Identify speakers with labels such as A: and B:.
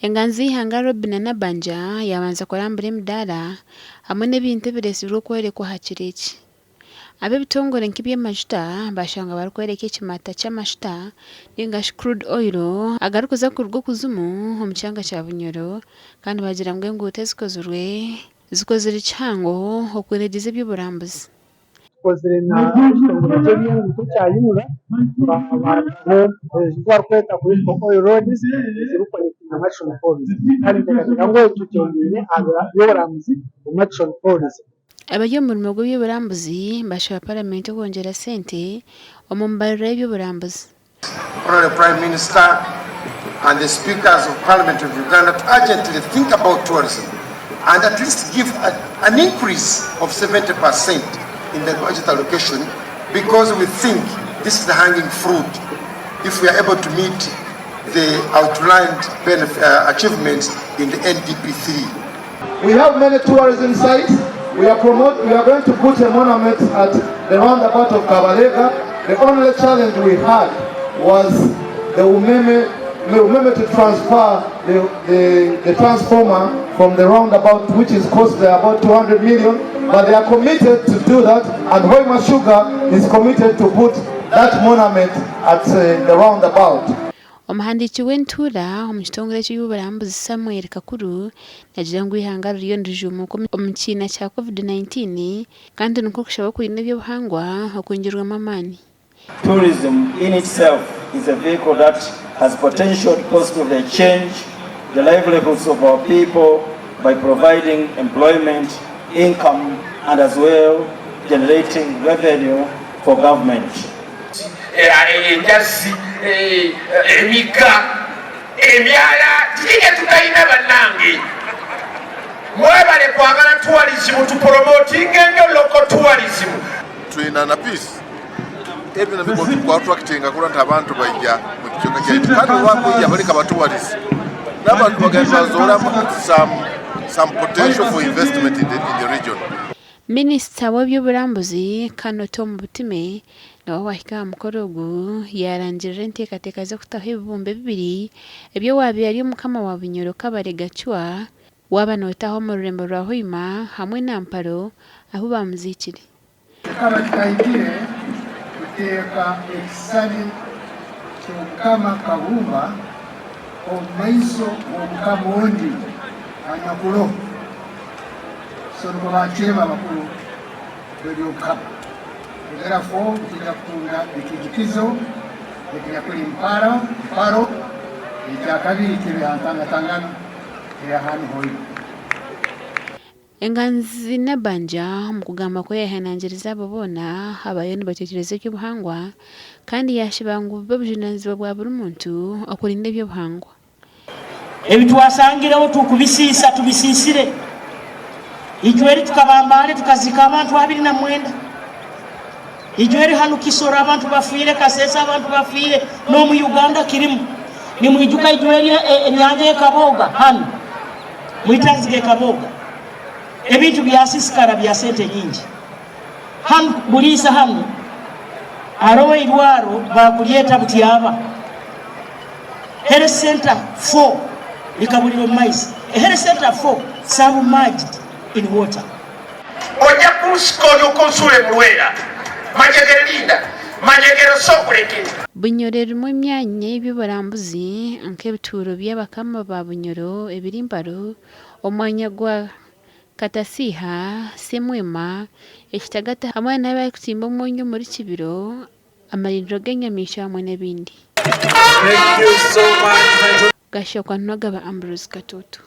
A: Enganzi y'eihanga Robinah Nabbanja yaabanza kurambura emidaara hamwe n'ebintu ebireetsirwe okworekwa aha kiro eki. Ab'ebitongore nk'eby'amajuta baashangwa barikworeka ekimata ky'amajuta ninga shi crude oil agarikuza kuruga okuzimu omu kyanga kya Bunyoro kandi baagira ngu enguuto ezikozirwe zikozire kihango okwiregyeza eby'oburambuzi.
B: Tukozire na ekitongore ky'ebyenguuto ekya UNRA twabataho ezi barikweta critical oil roads ezirikukonekitinga Murchison Falls kandi niteekateeka ngu ekyo kyongiire aha by'oburambuzi omu Murchison Falls.
A: Abari omu murimo gw'eby'oburambuzi bashaba Paramenti okwongyera sente omu mbariro y'eby'oburambuzi.
C: Honourable Prime Minister and the Speakers of Parliament of Uganda to urgently think about tourism and at least give an increase of 70% in the budget allocation because we think this is the hanging fruit if we are able to meet the outlined achievements in the NDP3.
D: We have many tourism sites. We are promote, we are going to put a monument at the roundabout of Kabalega. The only challenge we had was the Umeme, the Umeme to transfer the transformer from the roundabout, which is costly about 200 million, but they are committed to do that, and Hoima Sugar is committed to put that monument at the roundabout.
A: Omuhandiiki w'entuura omu kitongore eky'eby'oburambuzi Samuel Kakuru naagira ngu eihanga ririyo nirijuumuuka omu kiina kya Covid 19 kandi nikwo kushaba okurinda eby'obuhangwa okwongyerwamu amaani.
E: Tourism in itself is a vehicle that has potential to positively change the livelihoods of our people by providing employment, income and as well generating revenue for government.
F: Enjazi, emigga, emyala, kiki kye tutalina bannange? Mwebale kwagala tourism, tupromotinge nnyo local tourism.
G: Twina na peace ebyo nabyo kwattractinga kurora nti abantu baija mu kicweka kyaitu kandi obu bakwija bali nka tourists n'abantu bagenda bazoramu some potential for investment in the region.
A: Minisita w'eby'oburambuzi Colonel Tom Butime nawe waahika aha mukoro ogu yaarangirira enteekateeka z'okutaho ebibumbe bibiri eby'owaabaire ari omukama wa Bunyoro Kabare Gachwa waaba nootaha omu rurembo rwa Hoima hamwe na Mparo ahu baamuziikire.
H: Tukaba tutahikire kuteeka ekisisani ky'Omukama Kabumba omu maiso g'Omukama ondi anyakuroho. So nukwo baacwiremu abakuru b'eby'obukama. Therefore, nitwija kutunga ekiijukizo ekinyakuli Mparo, Mparo, ekyakabiri kiri ha ntangatangano eya hanu Hoima.
A: Enganzi Nabbanja omu kugamba kwe yayehanangiriza abo boona abariyo nibatekyereza eby'obuhangwa kandi yaashiba ngu bube obujunaanizibwa bwa buri muntu okurinda eby'obuhangwa.
I: Ebi twasangireho tukubisiisa tubisiisire. Ijo eri tukaba Mbale tukaziika abantu 29. Ijo eri hanu Kisoro abantu bafiire, Kasese abantu bafiire, n'omu Uganda kirimu. Nimwijuka ijo eri enyanja y'e Kabooga hanu mwitanzi g'e Kabooga, ebintu byasisikara bya sente nyingi. Hanu Buliisa hanu haroho eirwaro bakulyeta Butyaba Health Center 4 likabulira omu maizi. A health center 4 submerged in water.
F: Ojja kunsika olyoke onsuule mu lwera. Majegere linda, Majegere sookuleke.
A: Bunyoro erimu emyanya y'eby'oburambuzi nk'ebituuro by'abakama ba Bunyoro ebiri Mparo, omwanya gwa Katasiiha, Semwema, Ekitagata hamwe n'ahu barikutimba omwonyo omuri Kibiro, amarindiro g'enyamaishwa hamwe n'ebindi. Gashokwa Nogaba Ambrose Katuutu.